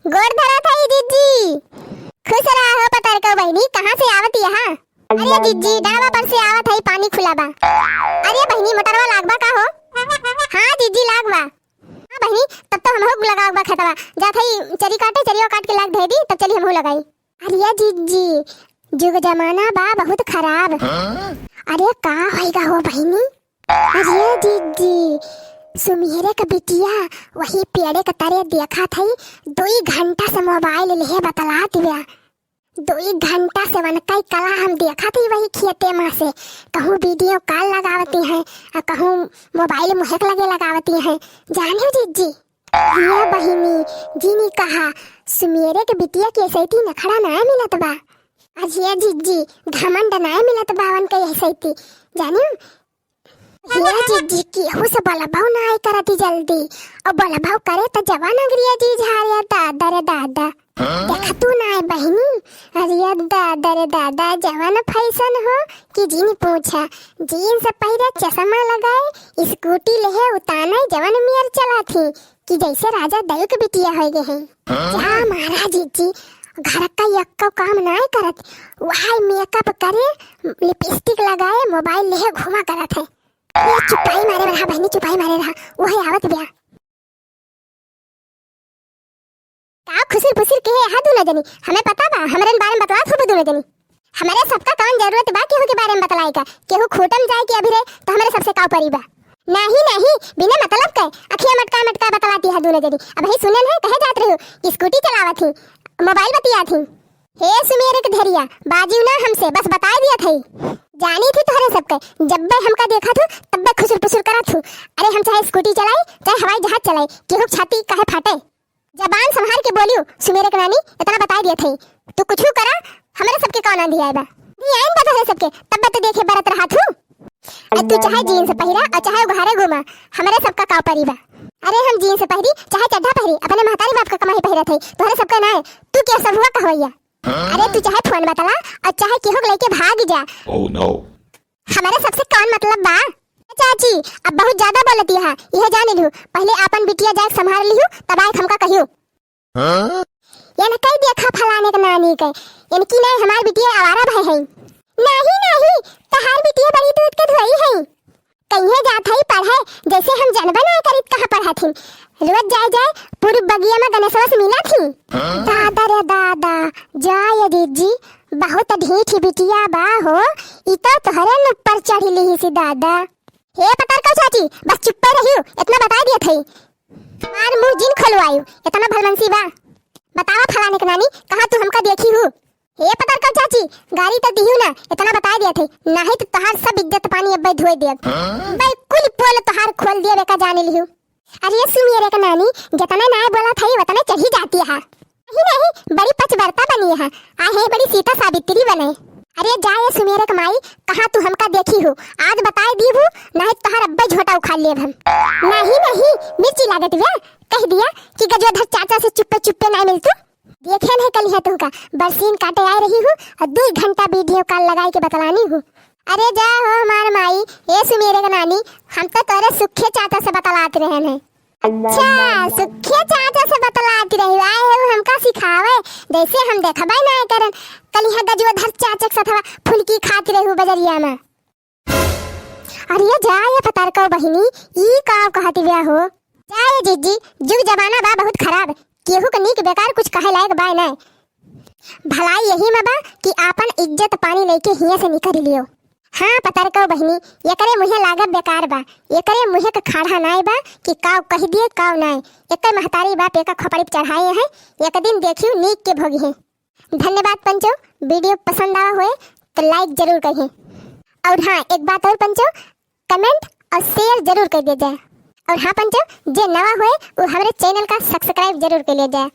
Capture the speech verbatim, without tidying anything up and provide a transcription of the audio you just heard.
गोड़ धरत हई जिज्जी। खुश रहा हो पतरको बहिनी, कहाँ से आवत यहाँ? अरे जिज्जी, डावा पर से आवत हई, पानी खुला बा। अरे बहिनी, मोटरवा लाग बा का हो? हाँ जिज्जी, लाग बा। हाँ बहिनी, तब तो हमहू लगाव बा खेतवा। जात हई चरी काटे, चरियो काट के लाग धे दी, तब चली हमहू लगाई। अरे जिज्जी, जुग जमाना बा बहुत खराब। हाँ? अरे का होइगा हो बहिनी? अरे जिज्जी, सुमेरे क बिटिया वही पेड़े क तरे देखत हई, दुई घंटा से मोबाइल लेहे बतलात बिया। दुई घंटा से वनकई कला हम देखत हई वही खेते मा से, कहूँ वीडियो कॉल लगावती हैं, आ कहूँ मोबाइल मुँहे क लगे लगावती हैं। जानियो जिज्जी, ये बहिनी, जिनी कहा, सुमेरे क बिटिया के ऐसैती नखड़ा नाय मिलत बा। अरे जिज्जी, घमंड नाय मिलत बा वनकई ऐसैती, जानियो। ये जिज्जी, केहू से बलबौ नाय करती जल्दी, और बलबौ करे त जवान अंगरिया जी झारे, दादा रे दादा। देखतू नाय बहिनी, अरे दादा रे दादा, जवन फैशन हो कि जिन पूछा। जीन्स पहिरे, चश्मा लगाए, स्कूटी लेहे उताने, जवन मेर चलत ही कि जैसे राजा दयू के बिटिया होइ गए हैं। जा मारा जिज्जी, घर क यक्को काम नाय करत, वही मेकअप करे, लिपस्टिक लगाए, मोबाइल लेहे घूमा करत है। ये चुपाई मारे रहा बहिनी, चुपाई मारे रहा, वही आवत बिया। का खुसुर फुसुर के है हा दुनो जनी? हमें पता बा, हमरे बारे में बतलात होबो दुनो जनी। हमरे सबका कौन जरूरत बा केहू के बारे में बतलाए का? केहू खूंटे में जाए के अभी रहे तो हमरे सबसे काव परी बा? नाही, नाही, बिना मतलब के अखिया मटका मटका बतलाती हा दुनो जनी। अबही सुनेन है, कहे जात रही कि स्कूटी चलावत ही, मोबाइल बतियात ही। हे सुमेरे क धेरिया, बाजियो ना हमसे, बस बताए दियत हई। जानी थी तोहरे सबके, जब्बे हमका देखत हू, तब्बे खुसुर फुसुर करत हू। अरे हम चाहे स्कूटी चलाई, चाहे हवाई जहाज चलाई, केहू क छाती काहे फाटे? जबान संभार के बोलियो सुमेरे क नानी, इतना बताए दियत हई। तू कुछू करा, हमरे सबके कौन आंधी आए बा? नहीं आइन बा तोहरे सबके, तब्बे तो देखे बरत रहत हू। अरे तू चाहे जीन्स पहिरा और चाहे उघारे घूमा, हमरे सबका काव परी बा। अरे हम जीन्स पहिरी, चाहे चड्ढा पहिरी, अपने महतारी बाप का कमाई पहिरत हई, तोहरे सबका नाय। तू के सब हुआ कहवैया? अरे तू चाहे फोन बतला और चाहे केहू के लेके भाग जा। Oh no। हमरे सबसे कौन मतलब बा? चाची, अब बहुत ज्यादा बोलती है, यह जान लिहू। पहले आपन बिटिया जाए संभाल लिहू, तब आए हमका कहियो। हाँ? ये न कह देखा फलाने के नानी के, इनकी नहीं हमार बिटिया आवारा भय है। नहीं, नहीं, तहार बिटिया बड़ी दूध के धोई है। कहिए जात हई पढ़े, जैसे हम जनबे ना करीत कहाँ पढ़त ही। रोज जाए जाए पूर्व बगिया में गणेशवा से मिलत ही। दादा रे दादा, जाए दीदी, बहुत ढीठ बिटिया बा हो, ई तो तोहरे न ऊपर चढ़ी लिही सी दादा। हे पतरका चाची, बस चुप्पे रहियो, इतना बताई दियत हई। हमार मुंह जिन खोलवायु, इतना भलमनसी बा। बतावा फलाने के नानी, कहाँ तू हमका देखी हूँ? हे पतरका चाची, गारी तो दिहू ना, इतना बताई दियत हई, नाही तो तोहार सब इज्जत पानी अब्बे धोए देब। अब्बे कुल पोल तोहार खोल देब, एका जाने लिहू। अरे सुमेरे के नानी, जितने नाय बोलत हई, उतने चढ़ी जाती है। नहीं, नहीं, बड़ी पचबरता बनी है, आहे बड़ी सीता सावित्री बने। अरे जा ये सुमेरे के माई, कहाँ तू हमका देखी हो, आज बताए दीबू, नहीं तोहार अब्बे झोटा उखाड़ लेब हम। नहीं, नहीं, मिर्ची लागत बा, कह दिया कि गजोधर चाचा से चुप्पे चुप्पे नाय मिलतू। देखे नहीं कल है तुमका, बरसीन काटे आए रही हूँ और दो घंटा वीडियो कॉल लगाए के बतलानी हूँ। अरे जा हो हमार माई, ए सुमेरे के नानी, हम तो तोरे सुखे चाचा से बतलात रहन है। अच्छा, सुखे चाचा से बतलात रही, आए हो हमका सिखावे, जैसे हम देखबे ना करन। कल यहाँ गजोधर चाचा के सथवा फुलकी खात रहू बजरिया में। अरे जा ये पतरका बहिनी, ई का कहत बिया हो? जा ये जिज्जी, जुग जमाना बा बहुत खराब, केहू के नीक बेकार कुछ कहे लायक बाय ना। भलाई यही में बा कि आपन इज्जत पानी लेके हियां से निकल लियो। हाँ पतरका बहिनी, एकरे मुँहे लागब बेकार बा, एकरे मुँहे के खाड़ा नाय बा कि काव कह दिए काव नाय। एकर महतारी बाप एका खोपड़ी पे चढ़ाए हैं, एक दिन देखियो नीक के भोगी हैं। धन्यवाद पंचो, वीडियो पसंद आवा होए तो लाइक जरूर करिए। और हाँ, एक बात और पंचो, कमेंट और शेयर जरूर कर दिया जाए। और हाँ पंचो, जे नवा होए वो हमारे चैनल का सब्सक्राइब जरूर कर लिया जाए।